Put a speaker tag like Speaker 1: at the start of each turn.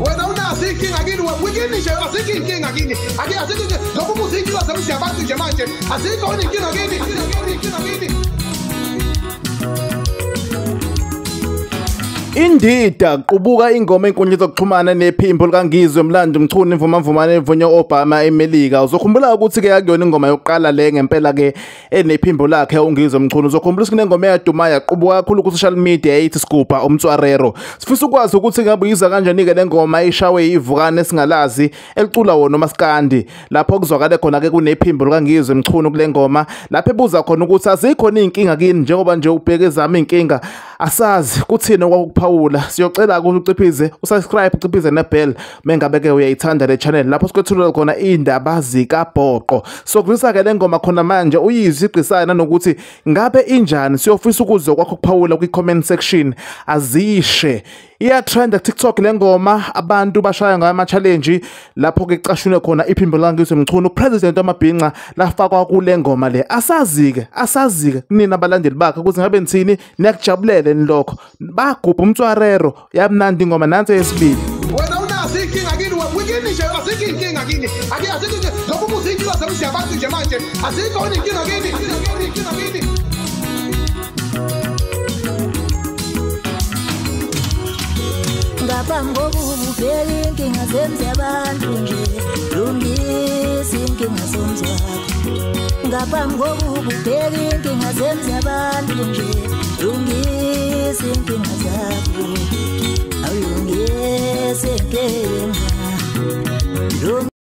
Speaker 1: Wena unazo inkinga kini, wikini nje azikho inkinga kini. Ake azikho nje lokhu kuzinkinga zemizi yabantu nje manje. Azikho inkinga kini, inkinga kini.
Speaker 2: Indida qubuka ingoma enkundleni zokuxhumana nephimbo likaNgizwe Mlando Mchunu imvumamvumane evunywa Obama eMelika. Uzokhumbula ukuthi ke akuyona ingoma yokuqala le ngempela ke enephimbo lakhe uNgizwe Mchunu. Uzokhumbula ukuthi kunengoma eyaduma yaqubuka kakhulu ku social media eyithi Sigubha Umtswarero. Sifisa ukwazi ukuthi ngabe uyizwa kanjani ke le ngoma ishawe ivukane esingalazi elicula wona uMaskandi, lapho kuzwakale khona ke kunephimbo likaNgizwe Mchunu kule ngoma, lapho ebuza khona ukuthi azikhona inkinga kini njengoba nje ubheke ezami inkinga asazi kuthini okwakuphawula. Siyocela ukuthi uciphize usubscribe, uciphize nebell mengabe ke uyayithanda le channel lapho sikwethulela khona indaba zikabhoqo. Sokuzwisa ke le ngoma khona manje uyizwe igqisayo nanokuthi ngabe injani. Siyofisa ukuzwa kwakho kuphawula kwi comment section. Azishe iyatrenda TikTok le ngoma, abantu bashaya ngayo ama challenge lapho ke cashunwe khona iphimbo likaNgizwe Mchunu president wamabhinca lafakwa kule ngoma le. Asazike asazike nina abalandeli bakhe ukuthi ngabe nithini, niyakujabulele nilokho. Bagubha umtswarero, yamnandi ingoma nansi yesibili.
Speaker 1: Wena unazo inkinga kini, wikini nje azikho inkinga kini. Ake azikho nje lokhu kuzinkinga zemizi yabantu nje manje. Azikho inkinga kini, inkinga kini.
Speaker 3: Ngaphambi kokubheka inkinga zemizi yabantu nje, lungisa inkinga zomzi wakho. Ngaphambi kokubheka inkinga zemizi yabantu nje, lungisa inkinga zakho. Awulungise inkinga.